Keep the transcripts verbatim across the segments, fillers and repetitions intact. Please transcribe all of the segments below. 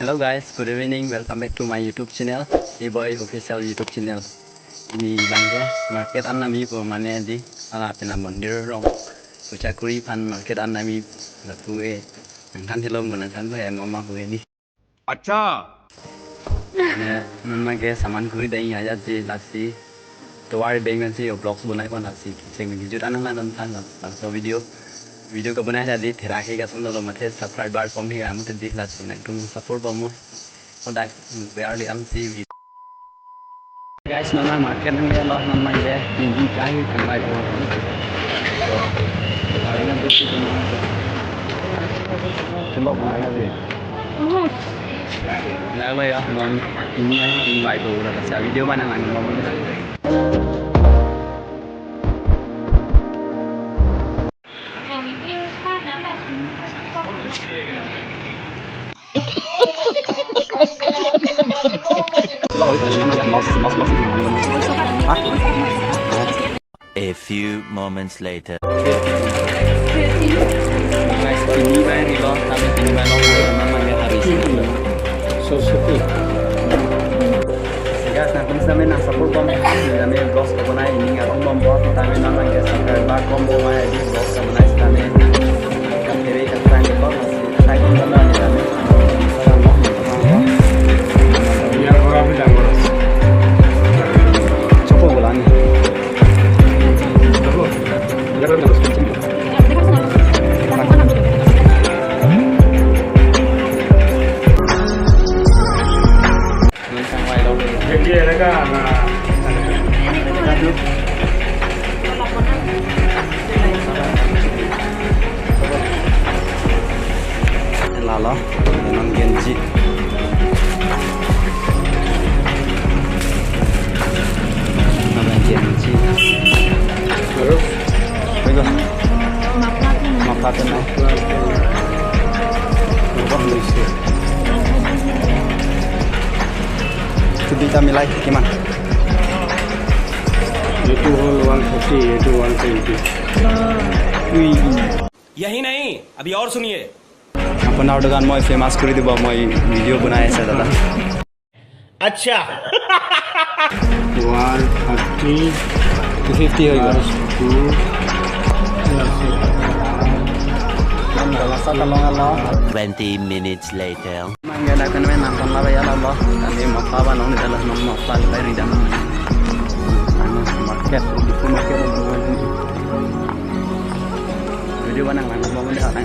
Hello guys, good evening. Welcome back to my YouTube channel, A Boy Official YouTube channel. Pini abangke market an nami po mane di ala pina mondir rong. Kucha kuri aphan market an nami lapu e. Nangkhan hello mo nangkhan ko ya mama ko ni. Acha. Ne, non abangke saman kuri dai ya ya di lasi. Tovar beng si vlogs bonai pon lasi. Sing video an nang nang than la. So video, video kabonai la di thera ke ka sum lo mate subscriber kom hi amu te di lasi nangtum support pamo. Kodak barely am si. Guys, non market nang ya lo non mai de. Ini kai kan bai ko. Celok mai de. Nang lo ya non ini ai bai ko la sa video mana nang lo. A few moments later. Guys, pini bai rilo, kami pini bai lo, mama ya hari ini. So sepi. Guys, nangtum sitame nang support bom, sitame vlogs kabonai, ini arong bom bom, sitame nang nang guys, subscriber bom bom, ai di vlogs kabonai sitame. Kaphere kaprang ke bom, sai bom bom, sitame. Chopo bola ni. Lalo, non Genji. Abang Genji. Terus? Bego. Mapla tu na. Wah, lucu. Itu kita milai gimana? Itu whole one thirty, itu one twenty. Wih. यही नहीं, अभी और सुनिए। Apun auto kan moi famous kuri dibo, moi video bonai ase dada. अच्छा। One thirty। Two fifty hoy ba. Plus two। Twenty minutes later. Mangga dak kan main nonton la ba ya la ba. Tadi mau apa nong di dalam nong mau apa di dalam. Market, di market. Video mana nang mau di dalam.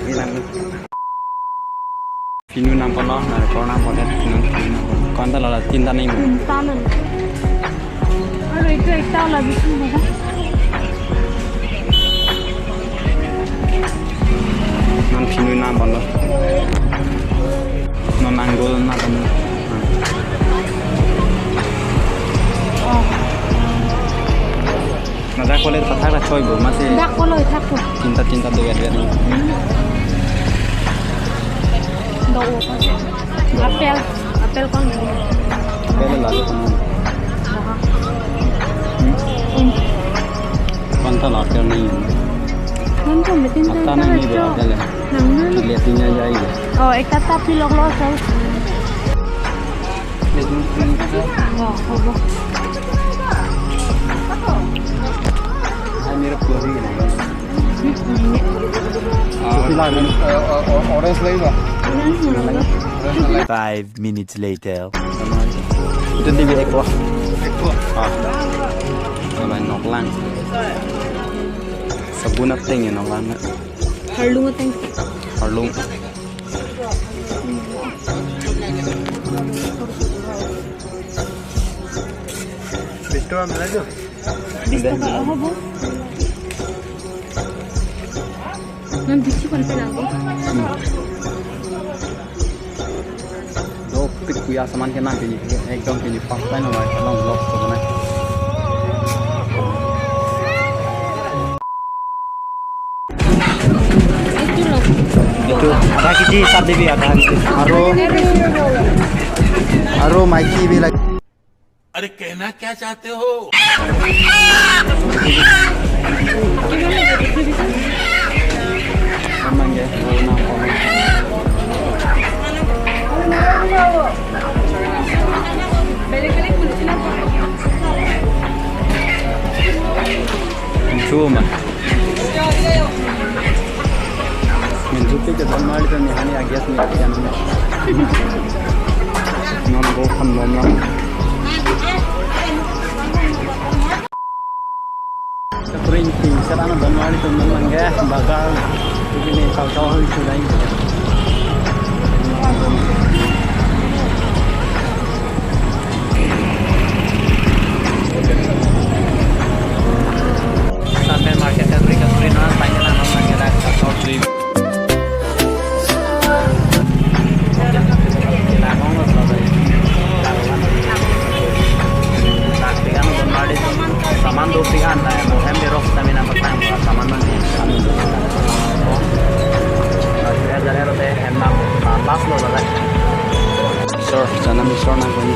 Pinu nang pon lo, na record nang pon deh, pinu nang pon. Konta lo la, tinta nang pon. Tinta lo. Aru itu ekta lagi sih, ya kan? Non pinu nang pon lo. Non anggul nang pon lo. Oh. Ladak kole pathak la choi bo, mate. Dak kole thak ko. Tinta tinta do ya dia ni. Do o ko. Apple, apple kon. Apple la. Hmm? Konta la apple nahi. Konta me tinta. Atta nahi bo apple. Nang na. Lihat ini aja ini. Oh, ekta ta pilok lo sa. Oh, hobo. Hai, mere puri. Hmm, hmm. Orange lagi ba? Orange lagi. Five minutes later. Itu di ekwa. Ekwa. Ah. Kalau noklang. Sabun ateng ya noklang. Harlung ateng. Harlung. Bistu ambil aja. Bistu ka hobo. Non bistu kan pelang ko. Dopik kuya saman ke nang pini, ekdom pini first time amar along vlog ko banai. Itu, ada kiji sab dibi, ada kiji. Aro, aro maiki bi lagi. अरे कहना क्या चाहते हो? Amang ya, oh, nang, oh, nang. Uma. Min jupi ke don mali to ni hani agias ni agian. Non go kan mom non. Kering ting setan don mali to non mangge bagal. Ini kau kau hari sudah ini. Sambil market dan berikan beri non, panjang non, panjang non. Saman do pian na, mo hem de rok stamina patang, saman man ni, saman do. Mas ya jare rote hem na, na last lo la. Sir, chana mixture nangkok ni.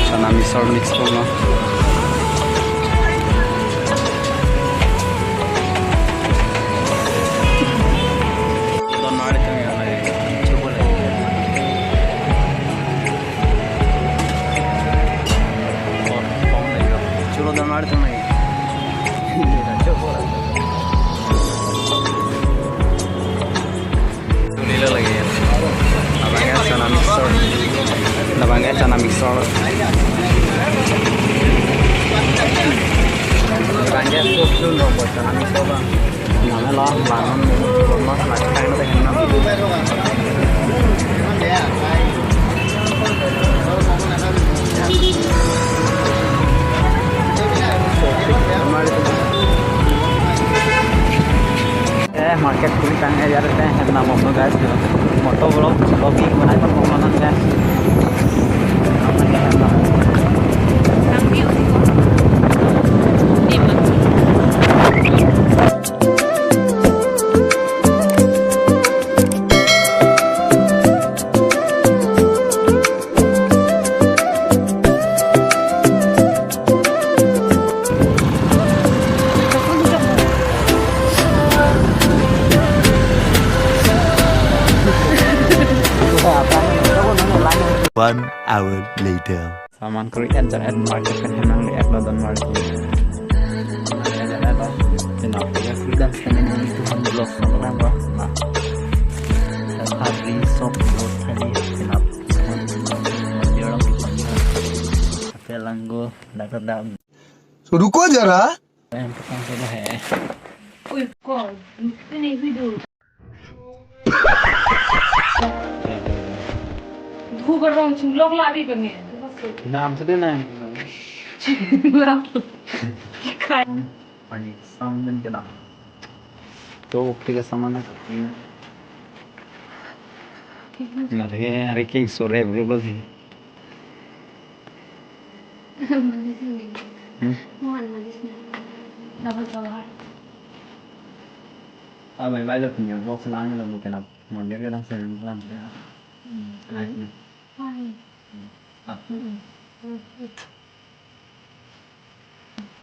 Chana mixture mix ko no. Don mari tong ya, nai. Chubo le. Chulo don mari tong nai. Chubo le. Labangke chana mixture. Labangke chana mixture. Labangke soup dun rong chana mixture bang. Name lo, bangun, mas lagi kain teh henam. Eh, market kuli tang eh, yar teh, henam mo guys, yo. Moto vlog, vlogging, mana pun mo mana guys. Apa ya, henam? One hour later. Saman kori en jar en market pen henang le ek lo don market. Chenap ya freedom stand in itu kan blok sama nang ba. Nah. Hari sok blok hari chenap. Dia orang langgo dak dak. तो रुको जरा। Em petang coba he. Ui, kok, ini video. Dhu barong chinglok la bi bang e. Nam sede na. Chinglok. Kai. Pani saman kena. To, tiga saman na. Na lagi hari king sore bro bro sih. Malis na. Hmm? Mohan malis na. Double cover. Ah, bhai, bhai, lo punya box lang lo bukan apa. Mandir ke lang sering lang. Hmm. Hai. Hai. Ah. Hmm.